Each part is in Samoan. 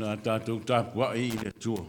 Le a tatou tapuai i le Atua.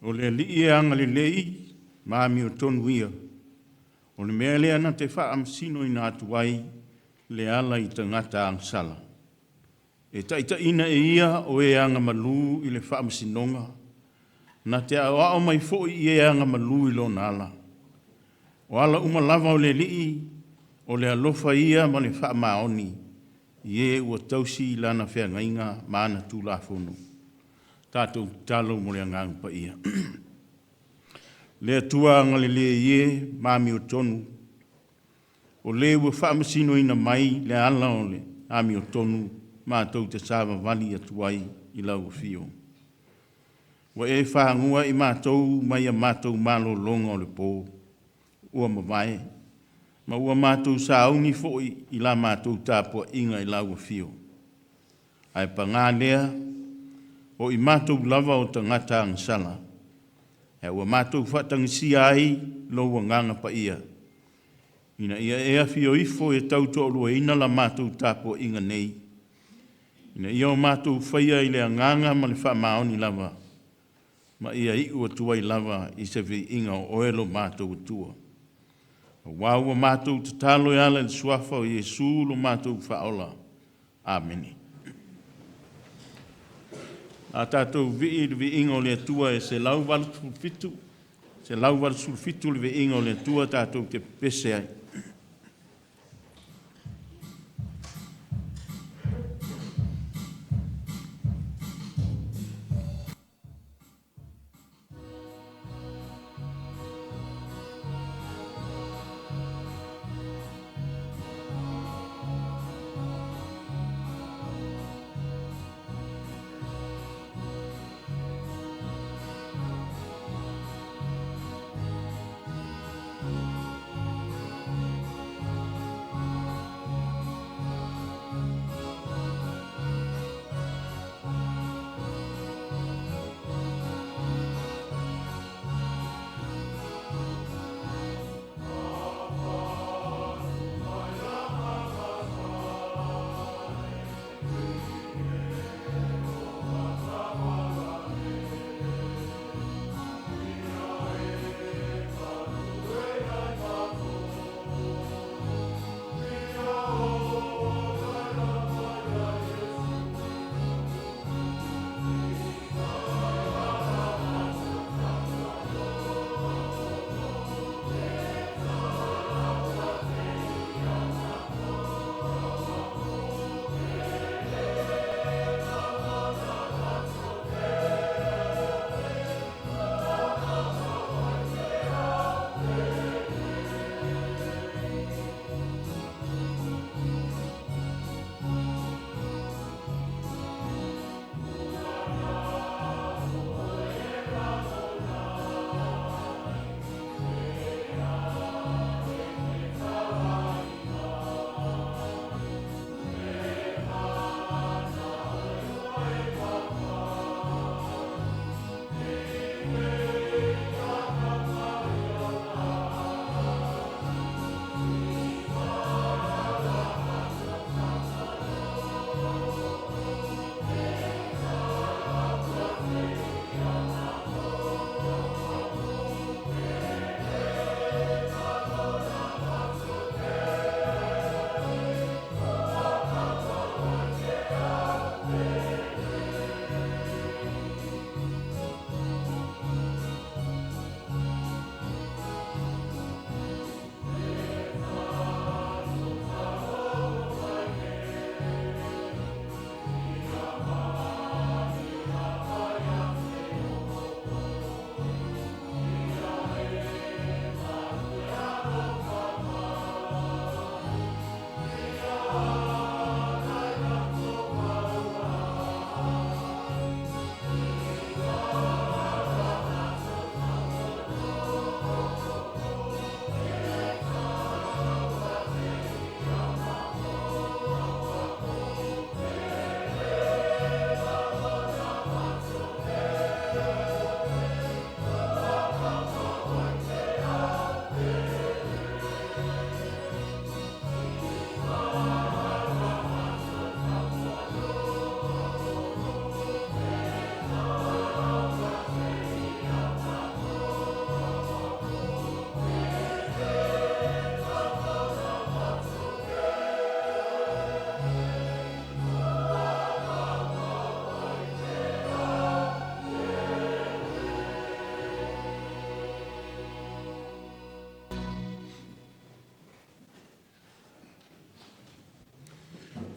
O le Alii e agalelei ma amiotonu Ia, o le mea lea na te faamasinoina atu ai le ala i tagata agasala. E taitaiina e Ia o e agamalu i le faamasinoga, na te aoao mai foi i e agamalu i Lona ala. O ala uma lava o le Alii, o le alofa ia ma le faamaoni i e ua tausi Lana feagaiga ma ana tulafono. Tatou tatalo mo le Agaga Paia. Le Atua agalelei e ma amiotonu, o Le ua faamasinoina mai le ala o le amiotonu matou te savavali atu ai i Lau afio. Ua e fagua i matou mai a matou malologa o le po ua mavae, ma ua matou sauni foi i la matou tapuaiga i Lau Afio. Ae paga lea, o i matou lava o tagata agasala, ae ua matou faatagisia ai Lou Agaga Paia, ina ia e afio ifo e tautoaluaina la matou tapuaiga nei, ina ia o matou faia i le agaga ma le faamaoni lava, ma ia iu atu ai lava i se viiga o Oe lo matou Atua. Aua ua matou tatalo e ala i le Suafa o Iesu lo matou Faaola. Amene. A tatou vii i le viiga o le Atua e 187, 187 le viiga o le Atua tatou te pepese ai.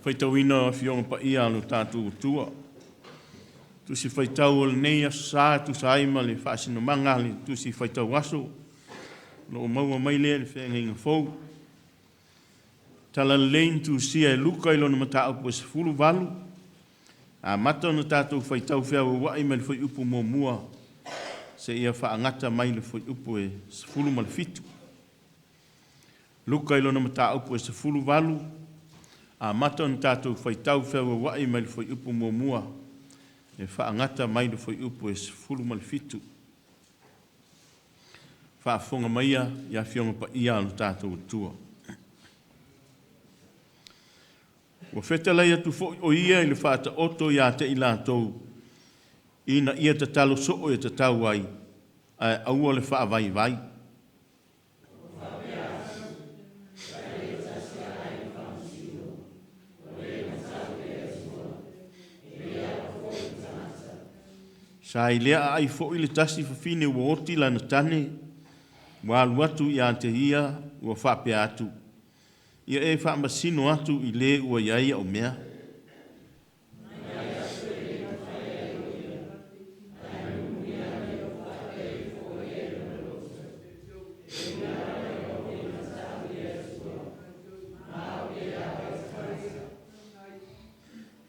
Faitauina o Afioga Paia a lo tatou Atua. Tusi Faitau o lenei Aso Sa e tusa ai ma le faasinomaga a le Tusi Faitau Aso, o lo o maua mai lea i le Feagaiga Fou. Talalelei na tusia e Luka i lona mataupu e 18, amata ona tatou faitau feauauai mai le fuaiupu 1 seia faagata mai le fuaiupu e 17. Luka i lona mataupu e 18, amata ona tatou faitau feauauai mai le fuaiupu 1 e faagata mai le fuaiupu e 17. Faafofoga maia i Afioga Paia a lo tatou Atua. Ua fetalai atu foi o ia i le Faataoto ia te i latou, ina ia tatalo soo e tatau ai, ae aua le faavaivai. Sa i lea aai foi le tasi fafine ua oti lana tane, ua alu atu ia te ia, ua faapea atu, Ia e faamasino atu i le ua i ai au mea.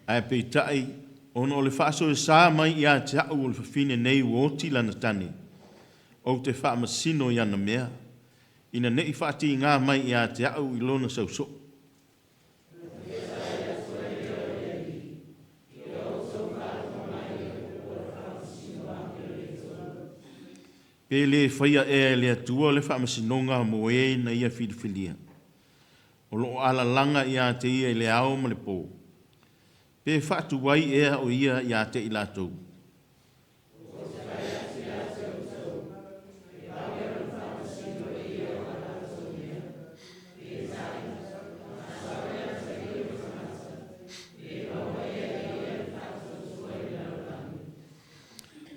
Ae peitai, ona o le faasoesa mai ia te au o le fafine nei ua oti lana tane, ou te faamasino i ana mea, ina ne i faatiga mai ia te au i lona sausoo. Pe le faia ea e le Atua le faamasinoga mo e na ia filifilia, o lo o alalaga ia te ia i le ao ma le po, pe faatuai ea o ia ia te i latou?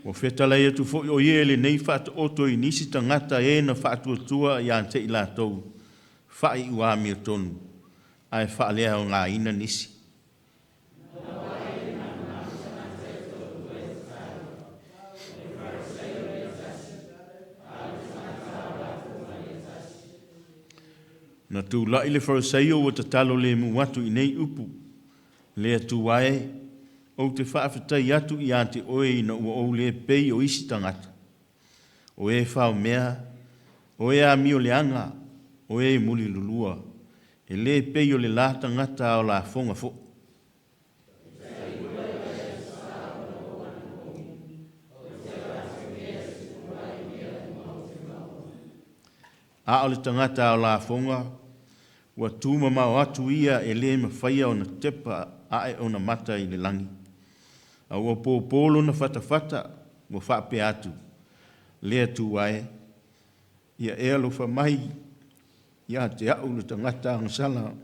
Ua fetalai atu foi o ia i lenei faataoto i nisi tagata e na faatuatua ia te i latou faaiu amiotonu, ae faaleaogaina nisi. Na tulai le Farisaio ua tatalo lemu atu i nei upu, Le Atua e, ou te faafetai atu ia te oe ina ua ou le pei o isi tagata, o e faomea, o e amioleaga, o e mulilulua, e le pei o le la tagata ao lafoga foi. A o le tagata ao lafoga, ua tumamao atu ia e le mafaia ona tepa ae ona mata i le lagi. A ua pōpō lona fatafata, ua faapea atu, Le Atua e, ia e alofa mai ia te au le tagata agasala.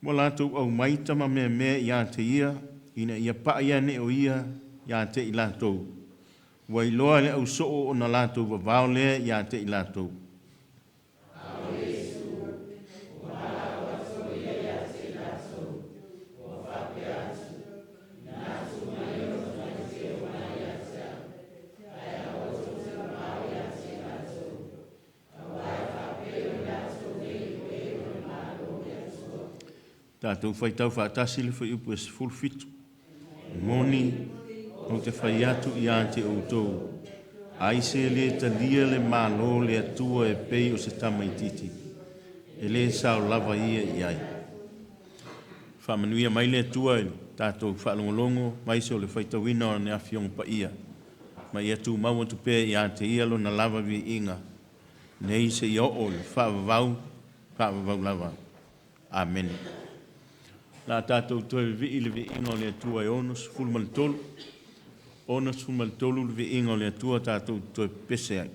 Ua latou aumai tama meamea ia te ia, ina ia pa'i ane o ia ia te i latou. Ua iloa e le ausoo ona latou vavao lea ia te i latou. Tatou faitau faatasi le fuaiupu e 17. E moni, ou te fai atu ia te outou, ai se le talia le Malo o le Atua e pei o se tamaitiiti, e le sao lava ia i ai. Faamanuia mai le Atua i le tatou faalogologo aemaise o le faitauina o Lana Afioga Paia, ma ia tumau atu pea ia te Ia Lona lava viiga, nei seia oo i le faavavau, faavavau lava. Amene. O le a tatou toe vivii i le viiga o le Atua e 63, 63 le viiga o le Atua tatou te toe pepese ai.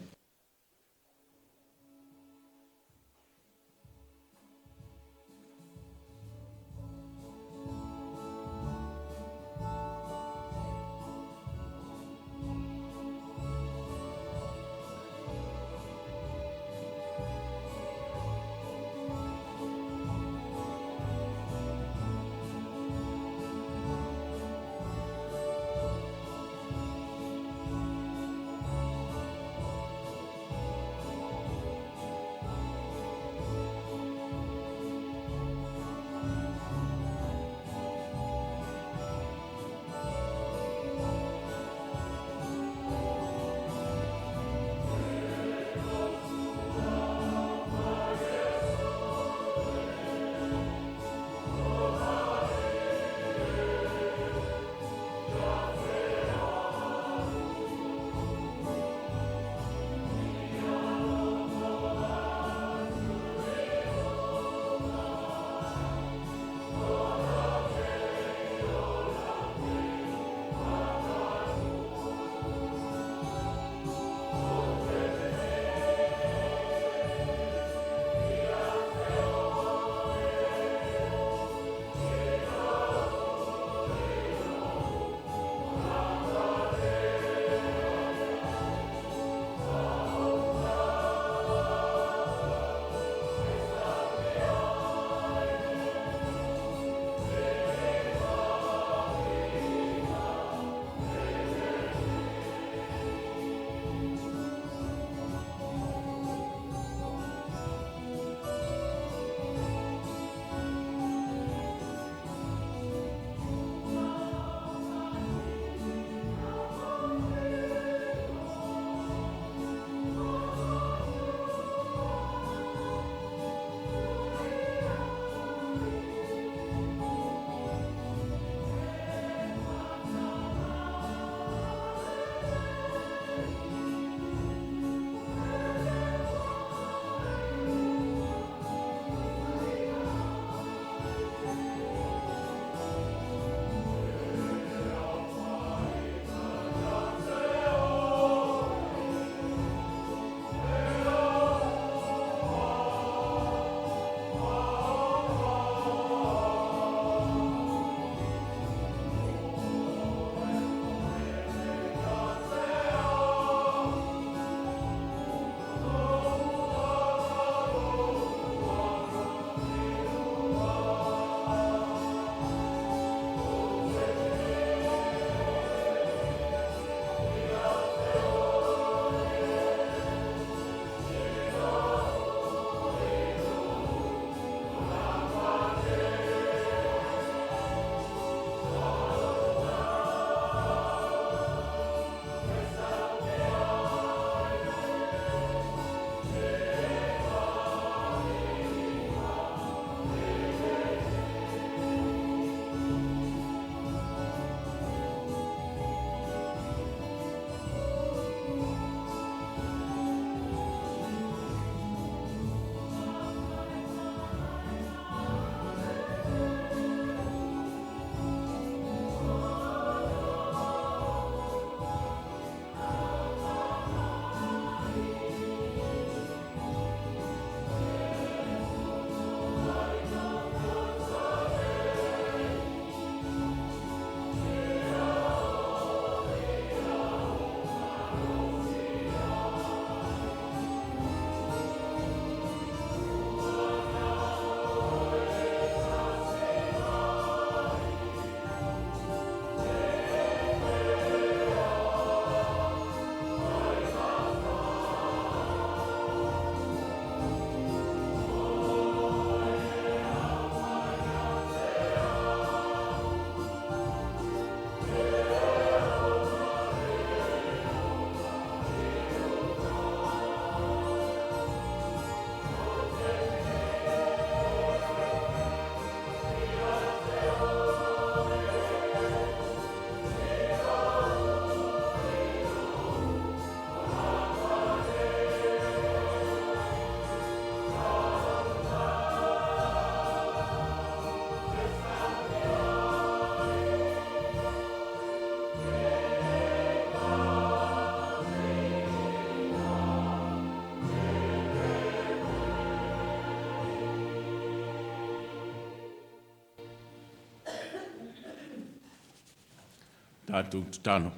Tatou tatalo.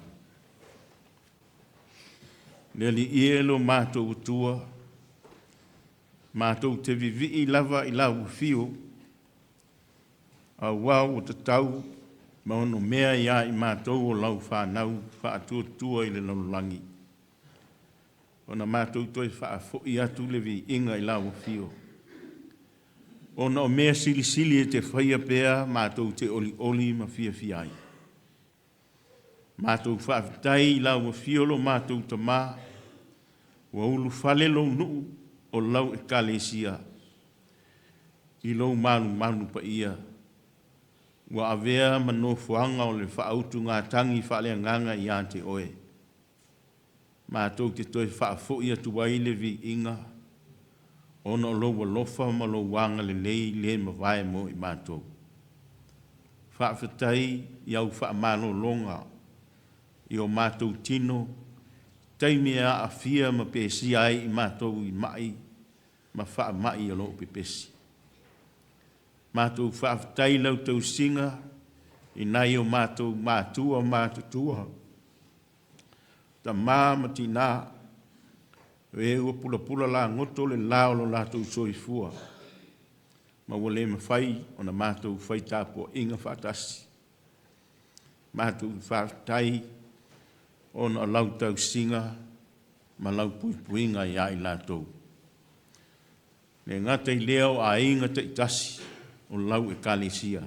Le Alii e lo matou Atua, matou te vivii lava i lau afio, auā ua tatau ma onomea ia i matou o lau fanau faatuatua i le lalolagi, ona matou toe faafoi atu le viiga i lau afio, ona o mea silisili e te faia pea matou te olioli ma fiafia ai. Matou faafetai i lau afio lo matou Tamā, ua ulufale lou nuu o lau Ekalesia i lou malumalu paia, ua avea ma nofoaga o le faautugatagi faaleagaga ia te oe. Matou te toe faafoi atu ai le viiga ona o lou alofa ma lou agalelei le mavae mo i matou. Faafetai i au faamalologa i o matou tino, taimi e aafia ma pesia ai i matou i mai ma faamai o lo o pepesi. Matou faafetai i lau tausiga i nai o matou matua matutua, tamā ma tinā, o e ua pulapula lagoto le la o lo latou soifua, ma ua le mafai ona matou fai tapuaiga faatasi. Matou faafetai ona o lau tausiga ma lau puipuiga ia i latou. E le gata i lea o aiga taitasi o lau Ekalesia,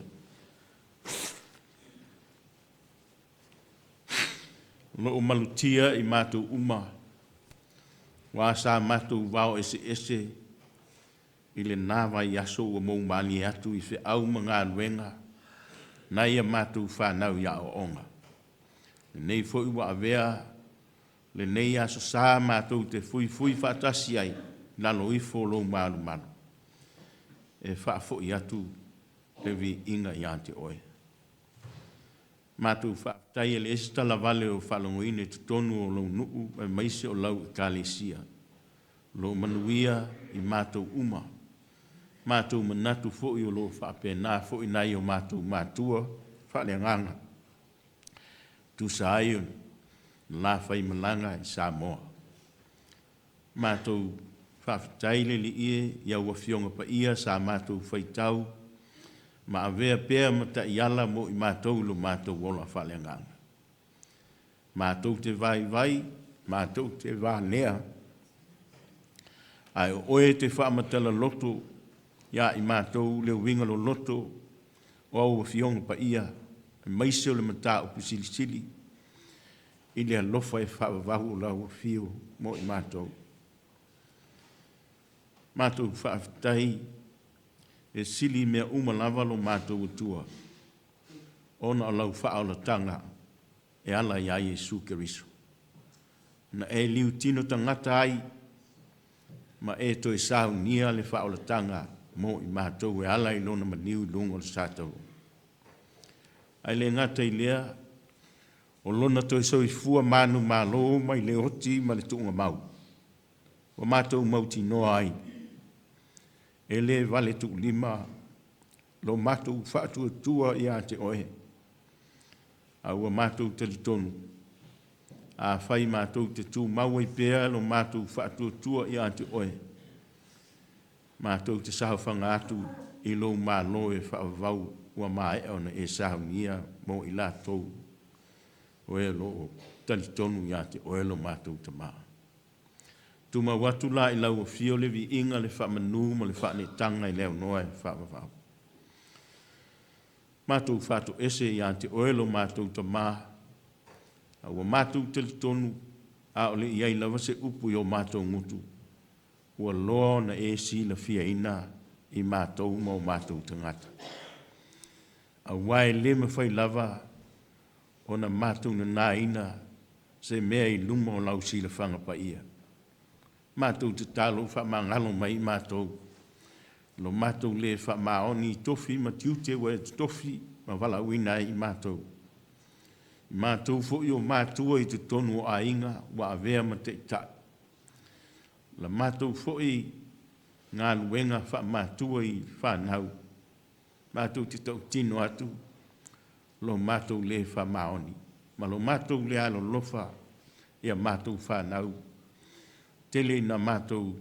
o lo o malutia i matou uma, aua sa matou vao eseese i lena vaiaso ua moumalie atu i feau ma galuega nai a matou fanau i aoaoga. Lenei foi ua avea lenei Aso Sa matou te fuifui faatasi ai i lalo ifo o lou malumalu, e faafoi atu le viiga ia te oe. Matou faafetai e leai se talavale o faalogoina i totonu o lou nuu aemaise o lau Ekalesia. O lo o manuia i matou uma, matou manatu foi o lo o faapena foi nai o matou matua faaleagaga, tusa ai o le la faimalaga i Samoa. Matou faafetai le Alii e i au Afioga Paia sa matou faitau ma avea pea ma taiala mo i matou i lo matou ola faaleagaga. Matou te vaivai, matou te valea, ae o oe e te faamatala loto ia i matou le uiga loloto o au Afioga Paia, aemaise o le mataupu silisili i le alofa e faavavau o lau afio mo i matou. Matou faafetai e sili i mea uma lava lo matou Atua, ona o lau faaolataga e ala ia Iesu Keriso, na e liutino tagata ai ma e toe saunia le faaolataga mo i matou e ala i Lona maliu i luga o le satauro. Ae le gata i lea, o Lona toe soifua manumalo mai le oti ma le tuugamau, ua matou mautinoa ai, e le valetuulima lo matou faatuatua ia te oe, a ua matou talitonu, afai matou te tumau ai pea lo matou faatuatua ia te oe, matou te saofaga atu i lou Malo e faavavau ua maea ona e saunia mo i latou o e o lo o talitonu ia te oe lo matou Tamā. Tumau atu la i lau afio le viiga, le faamanu ma le faaneetaga i le aunoa e faavavau. Matou faatoese ia te oe lo matou Tamā, a ua matou talitonu a o le i i ai lava se upu i o matou gutu, ua loa ona e silafiaina i matou ma o matou tagata. Aua e le mafai lava ona matou nanaina se mea i luma o lau silafaga paia. Matou tatalo, faamagalo mai i matou, lo matou le faamaoni i tofi ma tiute ua e totofi ma valaauina ai i matou. I matou foi o matua i totonu o aiga ua avea ma taitai, la matou foi galuega faamatua i fanau, matou te tautino atu lo matou le faamaoni. ma lo matou le alolofa i a matou fanau. Tele ina matou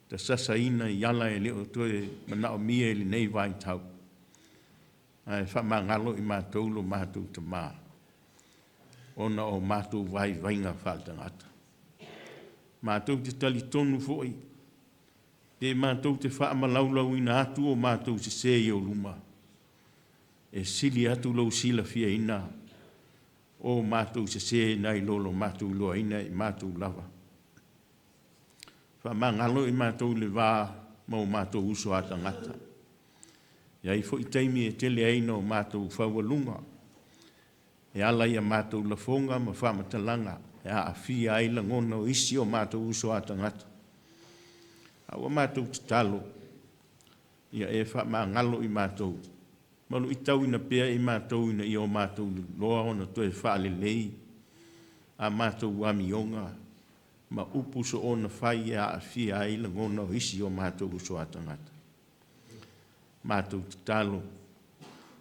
tasasaina i ala e le o toe manaomia i lenei vaitau, ae faamagalo i matou lo matou Tamā, ona o matou vaivaiga faaletagata. Matou te talitonu foi, pe matou te faamalaulauina atu o matou sesē i ou luma, e sili atu lou silafiaina o matou sesē nai lo lo matou iloaina e i matou lava. Faamagalo i matou i le va ma o matou uso a tagata. E i ai foi taimi e tele ai ina o matou faualuga e ala i a matou lafoga ma faamatalaga e aafia ai lagona o isi o matou uso a tagata. A ua matou tatalo, ia e faamagalo i matou, ma luitauina pea i matou ina ia o matou iloa ona toe faalelei a matou amioga ma upu soona fai e aafia ai lagona o isi o matou uso a tagata. Matou tatalo,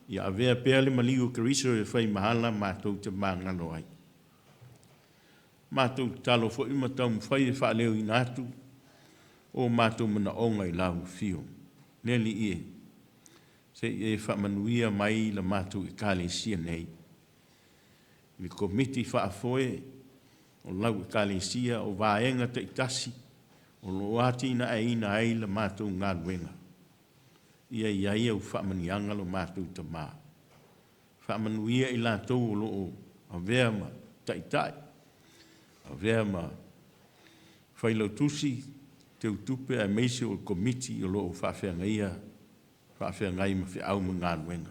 ia avea pea le maliu o Keriso e fai ma ala matou te magalo ai. Matou tatalo foi ma taumafai e faaleoina atu o matou manaoga i lau Afio. Le Alii e, se i e faamanuia mai la matou Ekalesia nei, i le Komiti Faafoe o lau Ekalesia, o vaega taitasi o lo o atinaeina ai la matou galuega, ia i ai au faamanuiaga lo matou Tamā. Faamanuia i latou o lo o avea ma taitai, avea ma failautusi, teutupe aemaise o le Komiti o lo o faafeagaia faafeagai ma feau ma galuega.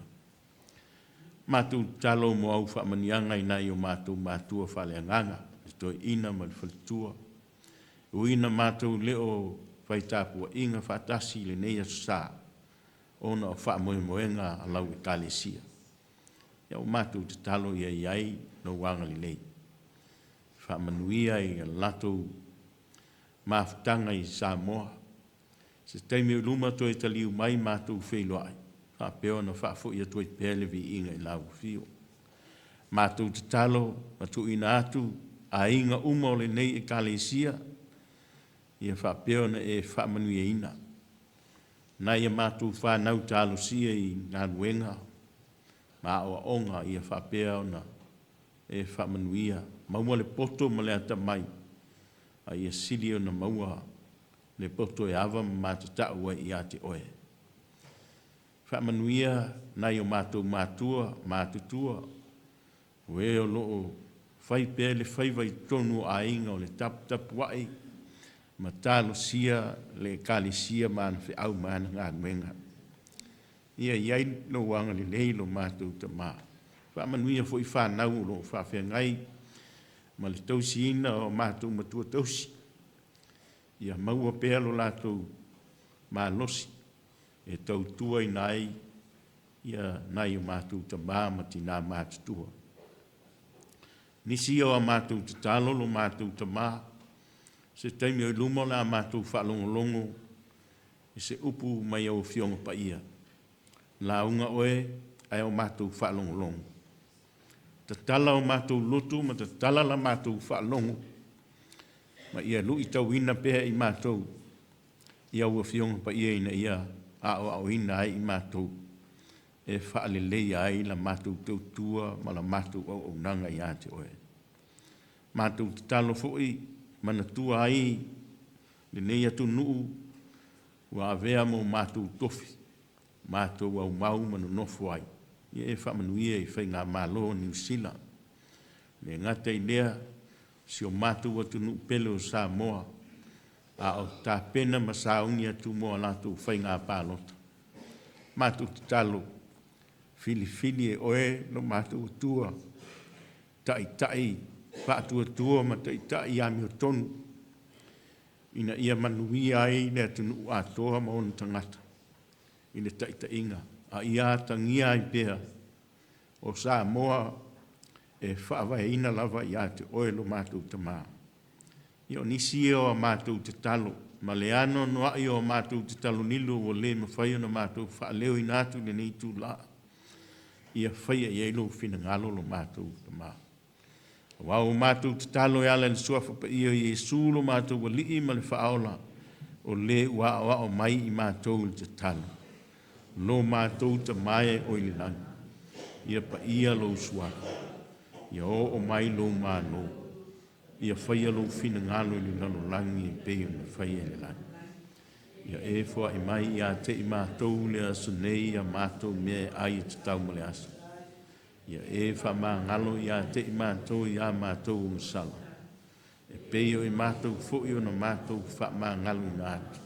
Matou tatalo mo au faamanuiaga i nai o matou matua faaleagaga, le toeaina ma le faletua, e ui ina matou le o fai tapuaiga faatasi i lenei Aso Sa ona o faamoemoega a lau Ekalesia. Ia ua matou tatalo ia i ai lou agalelei, faamanuia i le latou mafutaga i Samoa. Se taimi o i luma toe taliu mai matou feiloai, faapea ona faafoi atu ai pea le viiga i lau Afio. Matou tatalo ma tuuina atu aiga uma o lenei Ekalesia, ia faapea ona e faamanuiaina nai a matou fanau talosia i galuega ma aoaoga, ia faapea ona e faamanuia, maua le poto ma le atamai, a ia sili ona maua le poto e ava ma matatau ai ia te oe. Faamanuia nai o matou matua matutua, o e o lo o fai pea le faiva i totonu o aiga o le taputapuai ma talosia le Ekalesia ma ana feau ma ana galuega. Ia i ai lou agalelei lo matou Tamā. Faamanuia foi fanau o lo o faafeagai ma le tausiina o matou matua tausi, ia maua pea lo latou malosi e tautuaina ai nai o matou tama ma tina matutua. Nisi ia o a matou tatalo lo matou Tamā, se taimi o i luma o le a matou faalogologo i se upu mai au Afioga Paia, lauga oe ae o matou faalogologo. Tatala o matou loto ma tatala la matou faalogo, ma ia luitauina pea i matou i au Afioga Paia ina ia aoaoina ai i matou e faaleleia ai la matou tautua ma la matou auaunaga ia te oe. Matou tatalo foi manatua ai lenei atunuu ua avea ma o matou tofi, matou aumau ma nonofo ai, ia e faamanuia i Faigamalo a Niu Sila. E le gata i lea, si o matou atunuu pele o Samoa, a o tapena ma sauni atu mo a latou faiga palota. Matou tatalo, filifili e oe lo matou Atua taitai faatuatua ma taitai amiotonu, ina ia manuia ai le atunuu atoa ma ona tagata i le taitaiga, a ia atagia ai pea o Samoa e faavaeina lava ia te oe lo matou Tamā. Ia o nisi ia o a matou tatalo ma le anoanoai o a matou tatalo lilo ua le mafai ona matou faaleoina atu i lenei itula, ia faia i ai lou finagalo lo matou Tamā. Aua ua matou tatalo e ala i le suafa paia o Iesu lo matou Alii ma le Faaola, o le ua aoao mai i matou i le tatalo. Lo matou Tama e oe i le lagi, ia paia lou suafa, ia oo mai lou Malo, ia faia lou finagalo i le lalolagi e pei ona faia i le lagi. Ia e foai mai ia te i matou i le aso nei a matou mea e ai e tatau mo le aso. Ia e faamagalo ia te i matou ia matou ogasala, e pei o i matou foi ona matou faamagaloina atu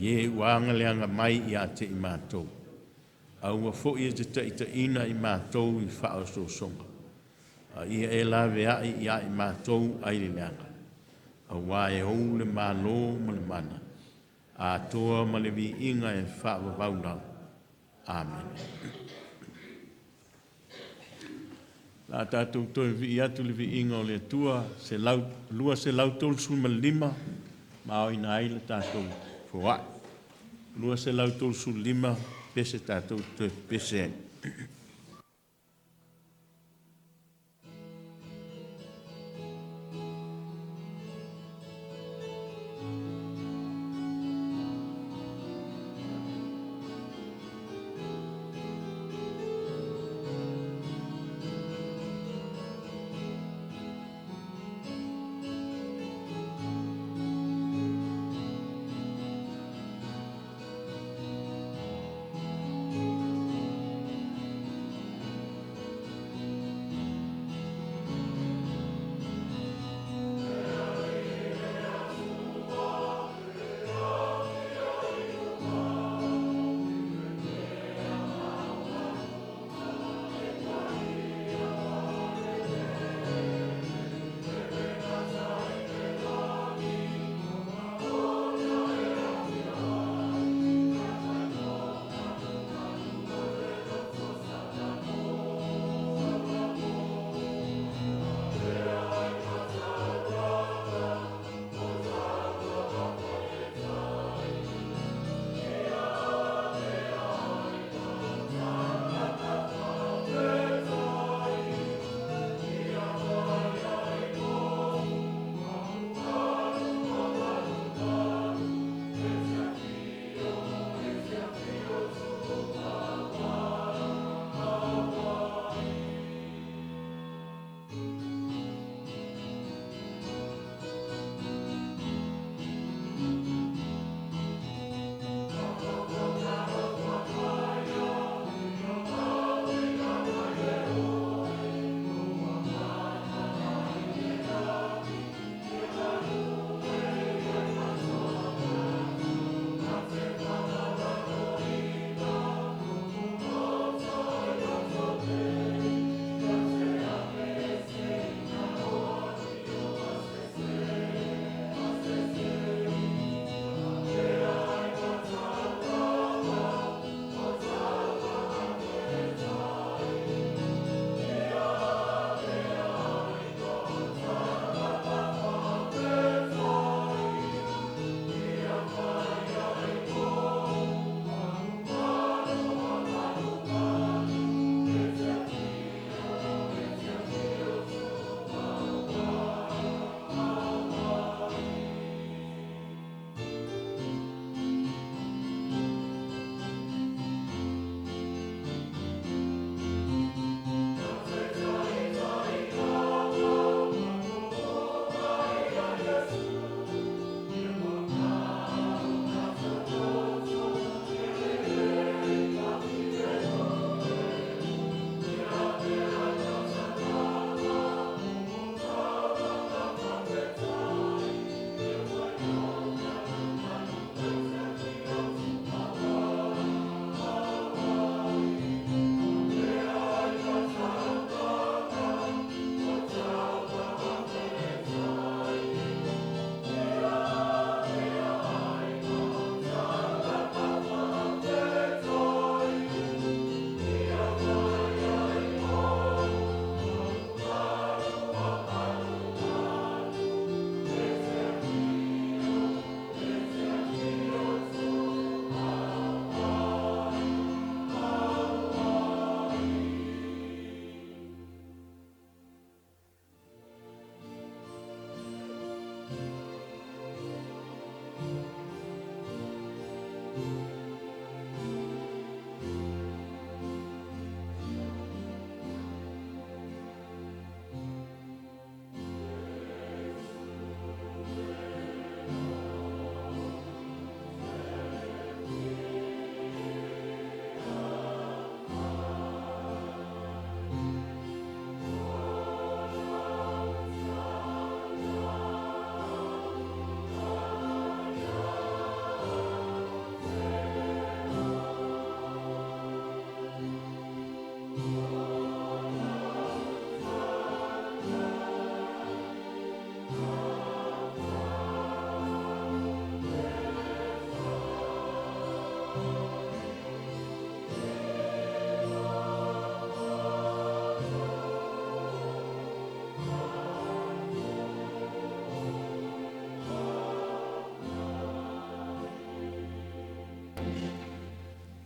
i e ua agaleaga mai ia te i matou. Aua foi e te taitaiina i matou i faaosoosoga, a ia e laveai ia i matou ai le leaga, aua e ou le Malo ma le mana, atoa ma le viiga e faavavau lava. Amene. O le a tatou toe vivii atu i le viiga o le Atua, 235, ma aoina ai le tatou foai. 235 pese tatou te toe pepese ai.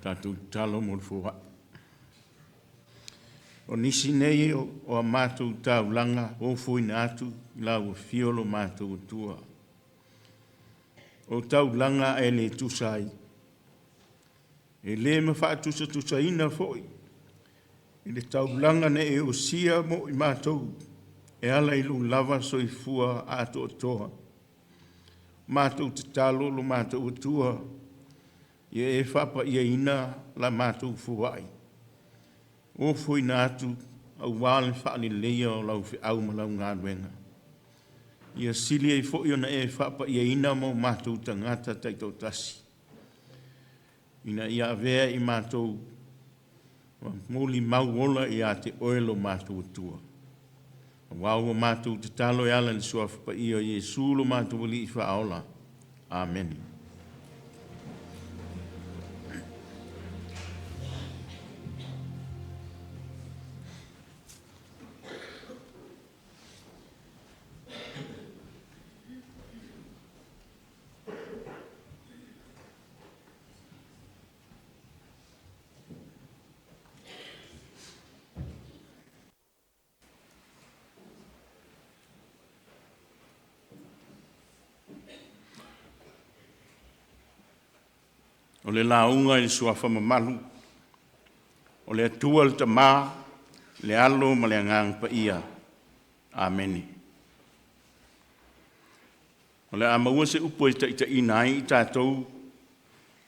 Tatou tatalo mo le foai. O nisi nei o a matou taulaga ofoina atu i lau afio lo matou Atua. O taulaga e le tusa ai, e le mafaatusaina foi i le taulaga na e osia mo i matou e ala i lou lava soifua atoatoa. Matou tatalo lo matou Atua, ia e faapaiaina la matou foai, ofoina atu aua le faaleleia o lau feau ma lau galuega. Ia sili ai foi ona e faapaiaina mo matou tagata taitoatasi, ina ia avea i matou ma molimau ola ia te Oe lo matou Atua. Aua ua matou tatalo e ala i le Suafa Paia o Iesu lo matou Alii Faaola. Amene. O le lauga i le Suafa mamalu o le Atua le Tama, le Alo ma le Agaga Paia. Amene. O le a maua se upu e taitaiina ai i tatou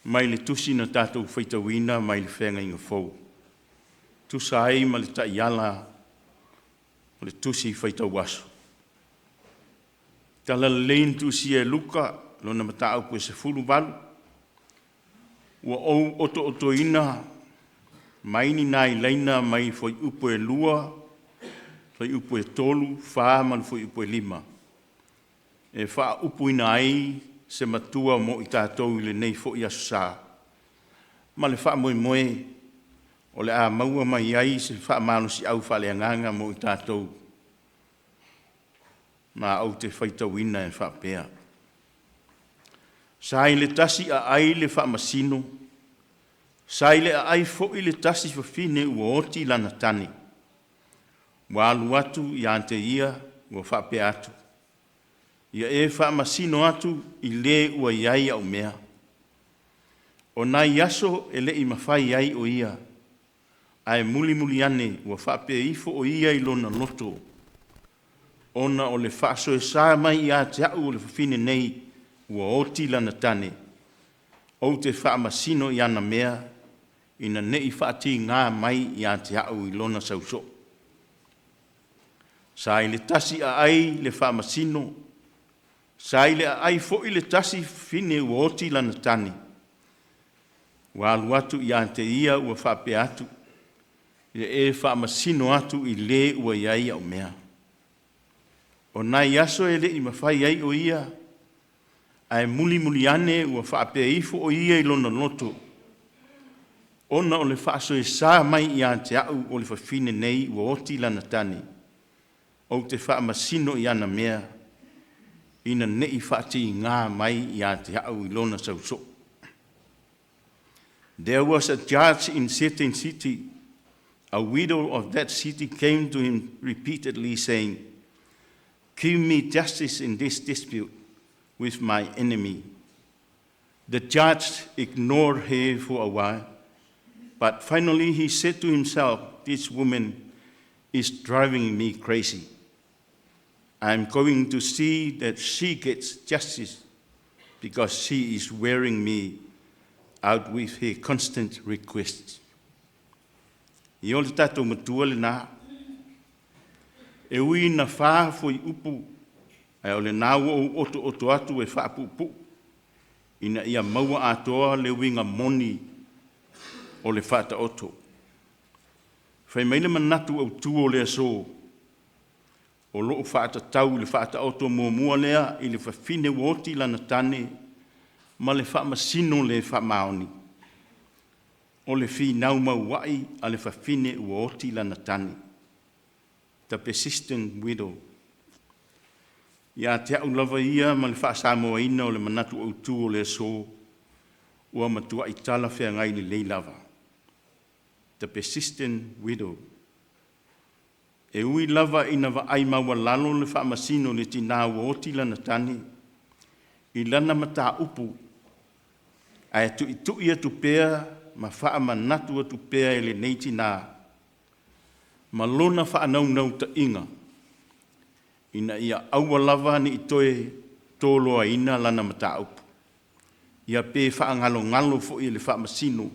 mai le tusi na tatou faitauina mai le Feagaiga Fou, tusa ai ma le taiala o le tusi faitau aso. Talalelei na tusia e Luka, lona mataupu e 18, ua ou otootoina mai ni nai laina mai fuaiupu e 2, fuaiupu e 3, 4 ma le fuaiupu e 5, e faaupuina ai se matua mo i tatou i lenei foi Aso Sa, ma le faamoemoe o le a maua mai ai se faamalosiau faaleagaga mo i tatou, ma ou te faitauina e faapea: Sa i le tasi aai le faamasino, sa i le aai foi le tasi fafine ua oti lana tane. Ua alu atu ia te ia ua faapea atu, “Ia e faamasino atu i le ua i ai au mea.” O nai aso e le i mafai ai o ia, ae mulimuli ane ua faapea ifo o ia i lona loto, “Ona o le faasoesa mai ia te au o le fafine nei ua oti lana tane, ou te faamasino i ana mea, ina ne i faatiga mai ia te au i lona sausoo.” Sa i le tasi aai le faamasino, sa i le aai foi le tasi fafine ua oti lana tane. Ua alu atu ia te ia ua faapea atu, “Ia e faamasino atu i le ua i ai au mea.” O nai aso e le i mafai ai o ia, ae mulimuli ane ua faapea ifo o ia i lona loto, “Ona o le faasoesa mai ia te au o le fafine nei ua oti lana tane, ou te faamasino i ana mea, ina ne i faatiga mai ia te au i lona sausoo.” There was a judge in certain city. A widow of that city came to him repeatedly, saying, “Give me justice in this dispute with my enemy.” The judge ignored her for a while, but finally he said to himself, “This woman is driving me crazy. I'm going to see that she gets justice because she is wearing me out with her constant requests.” Ia o le tatou matua lena. E ui ina fa fuaiupu, ae o lena ua ou otooto atu e faapuupuu ina ia maua atoa le uiga moni o le Faataoto. Fai mai le manatu autu o le aso, o lo o faatatau i le Faataoto muamua lea i le fafine ua oti lana tane ma le faamasino le faamaoni. O le finau mauai a le fafine ua oti lana tane. The persistent widow. Ia te au lava ia ma le faasamoaina o le manatu autu o le aso, Ua matuai talafeagai lelei lava. The Persistent Widow. E ui lava ina vaai maualalo le faamasino i le tinā ua oti lana tane i lana mataupu, ae tuitui atu pea ma faamanatu atu pea e lenei tinā ma lona faanaunautaiga ina ia aua lava ne i toe toloaina lana mataupu, ia pe faagalogalo foi e le Faamasino,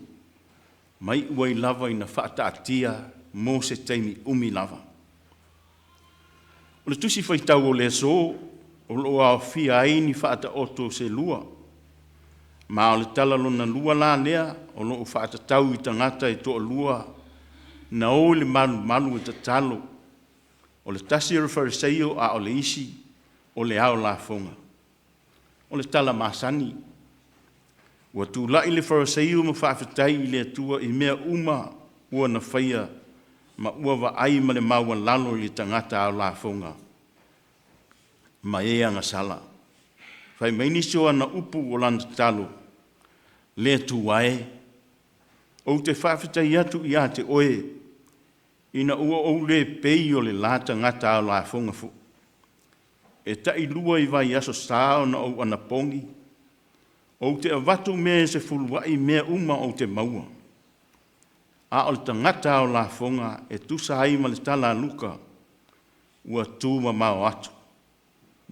ma iu ai lava ina faataatia mo se taimi umi lava. O le Tusi Faitau o le aso o lo o aofia ai ni faataoto se lua, ma o le tala lona lua la lea o lo o faatatau i tagata e toalua na o i le malumalu e tatalo, o le tasi o le Fariseio a o le isi o le ao lafoga. O le tala masani, ua tulai le Fariseio ma faafetai i le Atua i mea uma ua na faia ma ua vaai ma le maualalo i le tagata ao lafoga ma e agasala. Fai mai nisi o ana upu o lana tatalo, “Le Atua e, ou te faafetai atu ia te oe ina ua ou le pei o le la tagata ao lafoga foi. E tailua i vaiaso sa ona ou anapogi, ou te avatu mea e sefuluai mea uma ou te maua.” A o le tagata ao lafoga e tusa ai ma le tala a Luka, ua tumamao atu,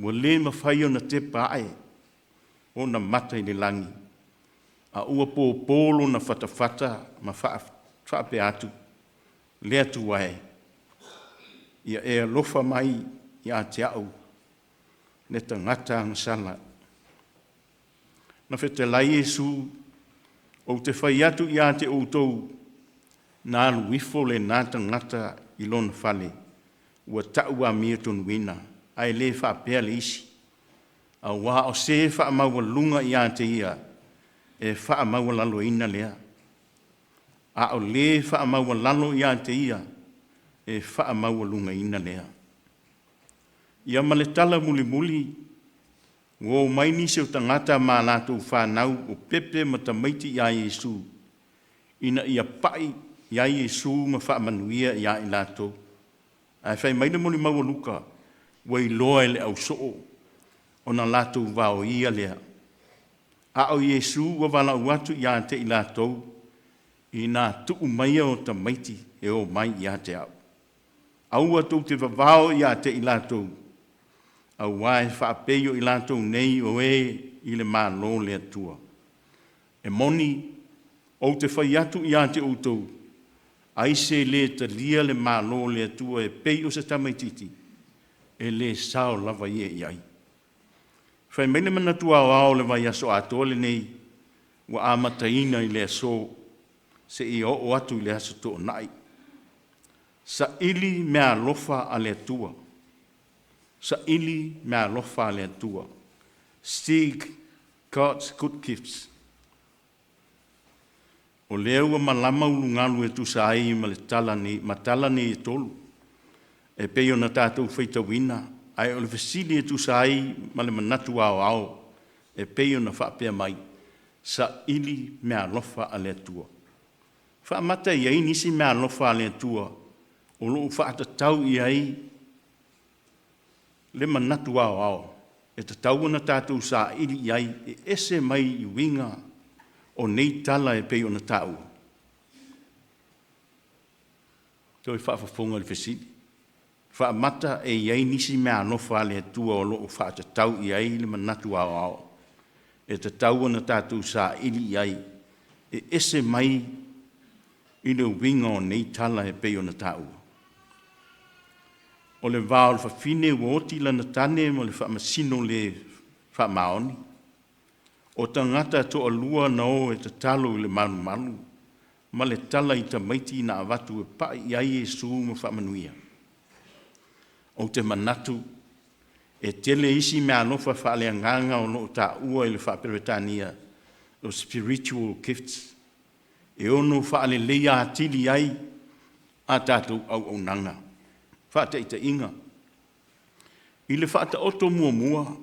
ua le mafai ona tepa ae ona mata i le lagi, a ua popo lona fatafata ma faapea atu, “Le Atua e, ia e alofa mai ia te au le tagata agasala.” Na fetalai Iesu, “Ou te fai atu ia te outou, na alu ifo lena tagata i lona fale ua tau amiotonu, ae le faapea le isi, auā o se faamaualuga ia te ia, e faamaualaloina lea, a o le faamaualalo ia te ia, e faamaualugaina lea.” Ia ma le tala mulimuli, ua o mai nisi o tagata ma latou fanau o pepe ma tamaiti ia Iesu ina ia pai i ai Iesu ma faamanuia ia i latou. Ae fai mai le molimau a Luka, ua iloa e le ausoo ona latou vaoia lea. A o Iesu ua valaau atu ia te i latou, “Ina tuu maia o tamaiti e o mai ia te au. Aua tou te vavao ia te i latou, auā e faapei o i latou nei o e i le Malo o le Atua. E moni, ou te fai atu ia te outou, ai se lē talia le Malo o le Atua e pei o se tamaitiiti, e le sao lava ia i ai.” Fai mai le manatu aoao o le vaiaso atoa lenei ua amataina i le aso seia oo atu i le Aso Toonai. Saili meaalofa a le Atua, saili meaalofa a le Atua. Seek God's good gifts. O lea ua malama ulugalu e tusa ai ma le tala nei, ma tala nei e tolu, e pei ona tatou faitauina, ae o le fesili e tusa ai ma le manatu aoao e pei ona faapea mai, saili meaalofa a le Atua. Faamata e i ai nisi meaalofa a le Atua o lo o faatatau i ai le manatu aoao e tatau ona tatou saili i ai e ese mai i uiga o nei tala e pei ona taua? Toe faafofoga i le fesili. Faamata e i ai nisi meaalofa a le Atua o lo o faatatau i ai le manatu aoao e tatau ona tatou saili i ai e ese mai i le uiga o nei tala e pei ona taua? O le va o le fafine ua oti lana tane ma le faamasino le faamaoni. O tagata toalua na o e tatalo i le malumalu ma le tala i tamaiti na avatu e pai i ai Iesu ma faamanuia. Ou te manatu e tele isi meaalofa faaleagaga o lo o taua i le faa-Peretania o spiritual gifts e ono faaleleia atili ai a tatou auaunaga. Faataitaiga, i le faataoto muamua,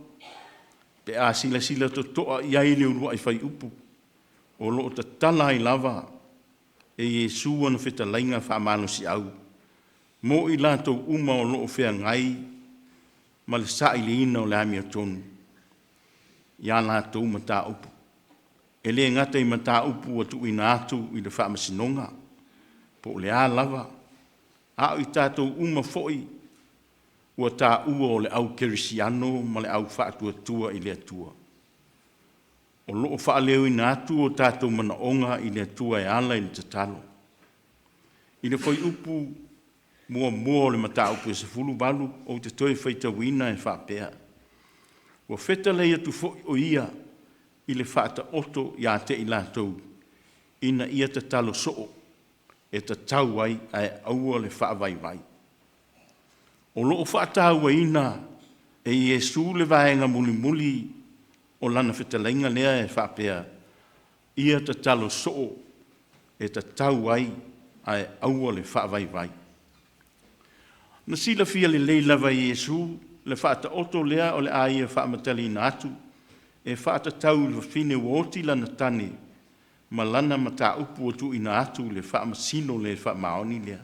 pe a silasila totoa i ai i le uluai fuaiupu. O lo o tatala ai lava e Iesu ana fetalaiga faamalosiau mo i latou uma o lo o feagai ma le sailiina o le amiotonu i a latou mataupu. E le gata i mataupu ua tuuina atu i le Faamasinoga po o le a lava, a o i tatou uma foi ua taua o le au kerisiano ma le au faatuatua i le Atua. O lo o faaleoina atu o tatou manaoga i le Atua e ala i le tatalo. I le fuaiupu 1 o le mataupu e 18 ou te toe faitauina e faapea: Ua fetalai atu foi o Ia i le Faataoto ia te i latou ina ia tatalo soo, e tatau ai ae aua le faavaivai. O lo o faatauaina e Iesu le vaega mulimuli o lana fetalaiga lea e faapea, ia tatalo soo e tatau ai ae aua le faavaivai. Na silafia lelei lava e Iesu le faataoto lea o le a Ia faamatalaina atu e faatatau i le fafine ua oti lana tane ma lana mataupu ua tuuina atu i le Faamasino le faamaoni lea.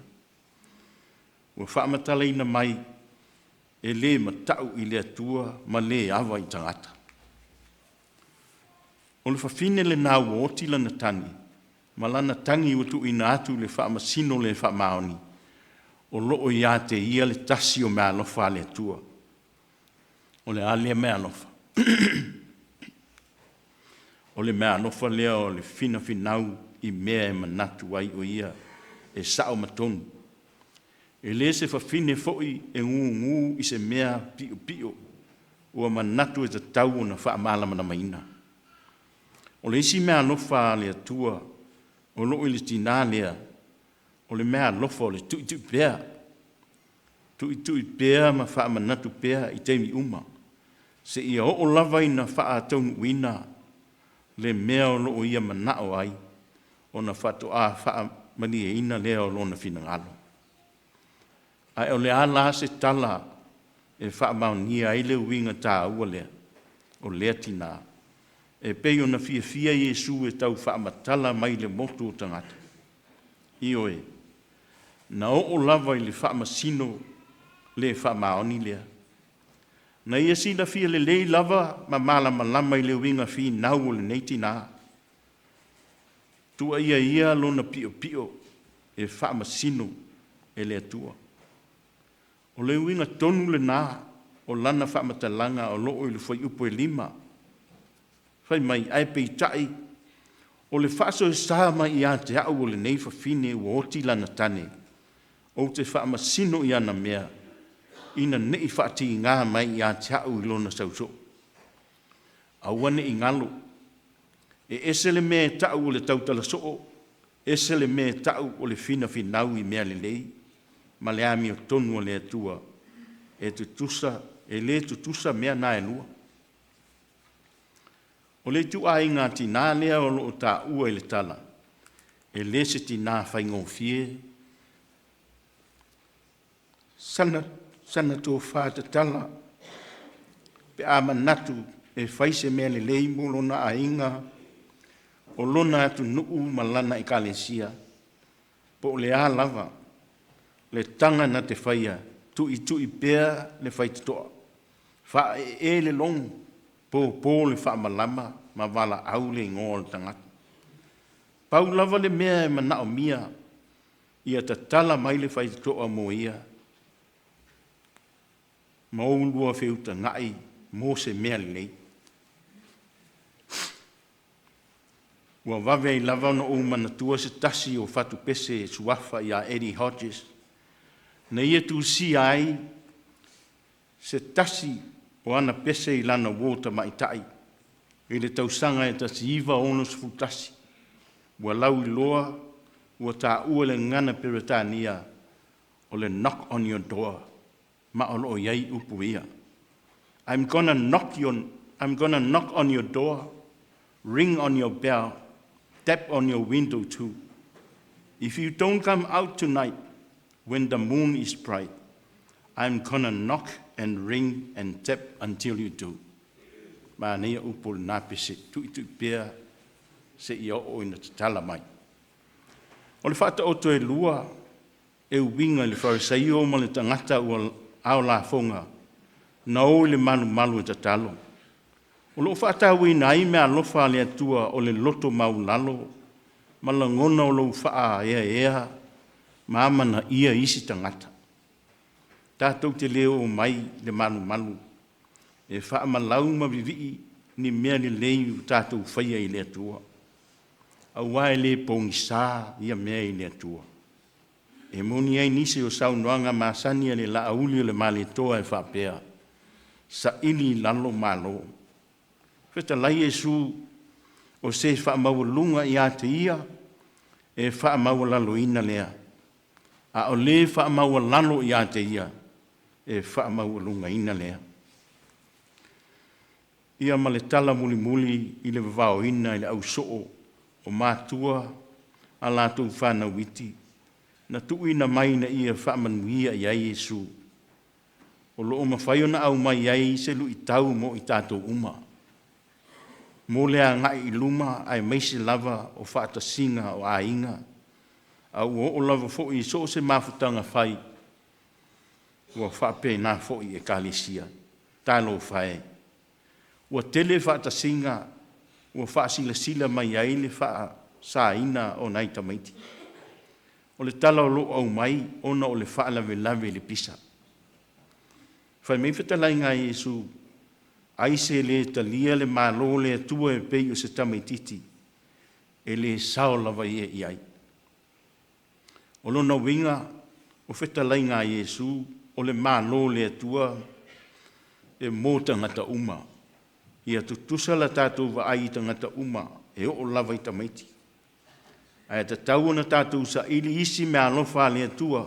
Ua faamatalaina mai e le matau i le Atua ma le ava i tagata. O le fafine lena ua oti lana tane ma lana tagi ua tuuina atu i le Faamasino le faamaoni, o lo o ia te ia le tasi o meaalofa a le Atua. O le a lea meaalofa? O le meaalofa lea o le finafinau i mea e manatu ai o ia e sao ma tonu. E le se fafine foi e gugu i se mea piopio ua manatu e tatau ona faamalamalamaina. O le isi meaalofa a le Atua o lo o i le tinã lea, o le meaalofa o le tuitui pea, tuitui pea ma faamanatu pea i taimi uma, seia oo lava ina faataunuuina le mea o lo o ia manao ai, ona faatoa faamalieina lea o lona finagalo. Ae o le a la se tala e faamaonia ai le uiga taua lea o lea tinã e pei ona fiafia Iesu e tau faamatala mai i le motu o tagata? Ioe, na oo lava i le faamasino le faamaoni lea. Na ia silafia lelei lava ma malamalama i le uiga finau o lenei tinã, tuuaia ia lona piopio e faamasino e le Atua. O le uiga tonu lena o lana faamatalaga o lo o i le fuaiupu e 5, fai mai, ae peitai o le faasoesa mai ia te au o lenei fafine ua oti lana tane, ou te faamasino i ana mea, ina ne i faatiga mai ia te au i lona sausoo. Aua ne i galo, e ese le mea e tau o le tautala soo, ese le mea e tau o le finafinau i mea lelei ma le amiotonu a le Atua. E tutusa, e le tutusa mea na e lua. O le ituaiga tinã lea o lo o taua i le tala, e le se tinã faigofie sana tofa tatala pe a manatu e fai se mea lelei mo lona aiga, o lona atunuu ma lana Ekalesia, po o le a lava le taga na te faia, tuitui pea le faitotoa, faaee ee le logo, põpõ le faamalama ma valaau le igoa o le tagata. Pau lava le mea e manaomia, ia tatala mai le faitotoa mo ia ma oulua feutagai mo se mea lelei. Ua vave ai lava ona ou manatua se tasi o fatupese e suafa ia Eddie Hodges, na ia tusia ai se tasi o ana pese i lana uo tamaitai i le tausaga e 1961, ua lauiloa ua taua i le gagana Peretania o le knock on your door, ma o lo o i ai upu ia: I'm gonna knock on your door, ring on your bell, tap on your window too. If you don't come out tonight when the moon is bright, I'm gonna knock and ring and tap until you do. Manaia upu o lena pese, tuitui pea. seia oo ina tatala mai. O le faataoto e lua e uiga i le Farisaio ma le tagata ua ao lafoga na o i le malumalu e tatalo. O loo faatauaina ai meaalofa a le Atua o le loto maualalo ma lagona o lou faaeaea ma amanaia isi tagata. Tatou te le omai i le malumalu e faamalau ma vivii ni mea lelei ua tatou faia i le Atua, aua e le pogisa ia mea i le Atua. E moni ai nisi o saunoaga masani a le Laauli o le Malietoa e faapea, “Saili i lalo malo.” Fetalai Iesu, o se faamaualuga ia te Ia e faamaualaloina lea, a o le faamaualalo ia te Ia, e faamaualugaina lea. Ia ma le tala mulimuli i le vavaoina i le au soo o matua a latou fanau iti na tuuina mai ina ia faamanuia i ai Iesu. O lo o mafai ona aumai ai se luitau mo i tatou uma mo le agai i luma aemaise lava o faatasiga o aiga, a ua oo lava foi i so o se mafutaga fai, ua faapena foi i Ekalesia. Talofa e, ua tele faatasiga ua faasilasila mai ai le faasaina o nai tamaiti. O le tala o lo o aumai ona o le faalavelave i le pisa. Fai mai le fetalaiga a Iesu, “Ai se le talia le malo o le Atua e pei o se tamaitiiti, e le sao lava ia i ai.” O lona uiga, o fetalaiga a Iesu, o le Malo o le Atua e mo tagata uma. Ia tutusa la tatou vaai i tagata uma e oo lava i tamaiti, ae tatau ona tatou saili isi meaalofa a le Atua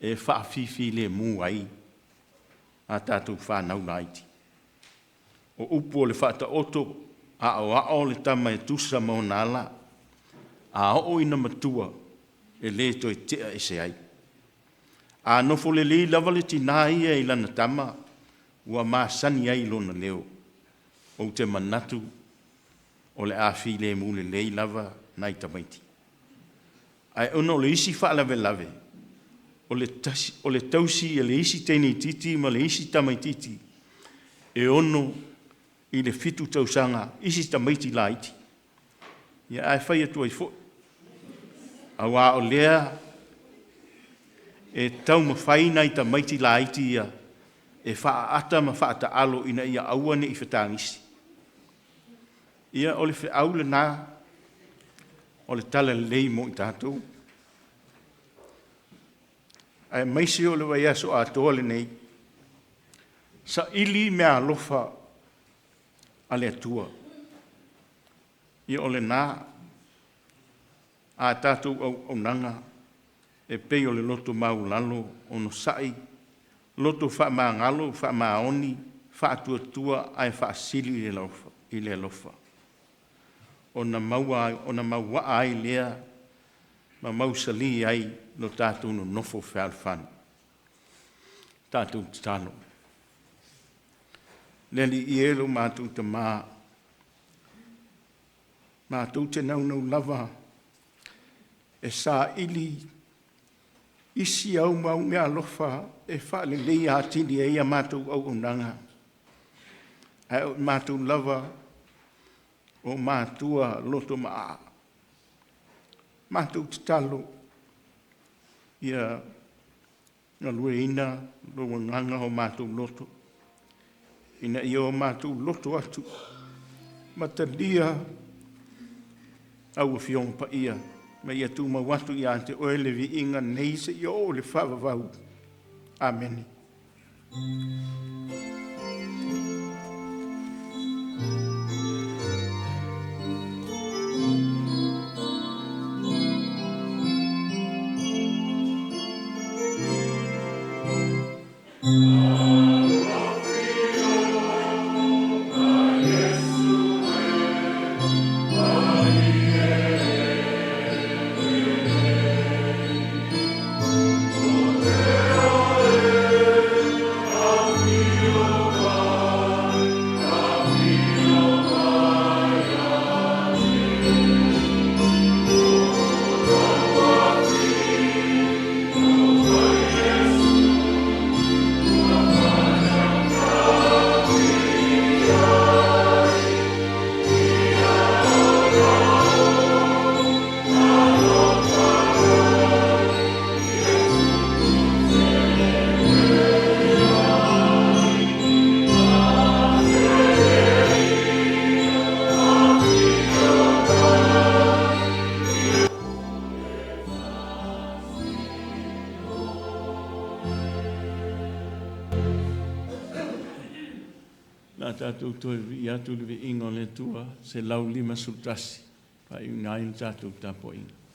e faafifilemu ai a tatou fanau laiti. O upu o le Faataoto, aoao le tama e tusa ma ona ala, a oo ina matua, e le toe tea ese ai. A nofo lelei lava le tina ia i lana tama, ua masani ai i lona leo, ou te manatu o le a filemu lelei lava nai tamaiti. Ae ona o le isi faalavelave, o le tausi e le isi teine itiiti ma le isi tamaitiiti e 6 i le 7 tausaga isi tamaiti laiti. Ia ae fai atu ai foi, aua o lea e taumafai nai tamaiti laiti ia e faaaata ma faataalo ina ia aua ne i fetagisi. Ia o le feau lena o le talalelei mo i tatou, aemaise o le vaiaso atoa lenei, saili meaalofa a le Atua. Ia o lena, a tatou auaunaga e pei o le loto maualalo, onosai, loto faamagalo, faamaoni, faatuatua ae faasili i le alofa, ona mauaa ai lea ma mausali ai lo tatou nonofo fealofani. Tatou tatalo. Le Alii e lo matou Tama, matou te naunau lava e saili isi au mau meaalofa e faaleleia atili ai a matou auaunaga, ae o matou lava o matua loto maaa. Matou tatalo ia galueaiina lou agaga o matou loto, ina ia o matou loto atu ma talia au Afioga Paia, ma ia tumau atu ia te Oe le viiga nei seia oo i le faavavau. Amene. Le a tatou toe vivii atu i le viiga o le Atua 151 faaiuina ai le tatou tapuaiga.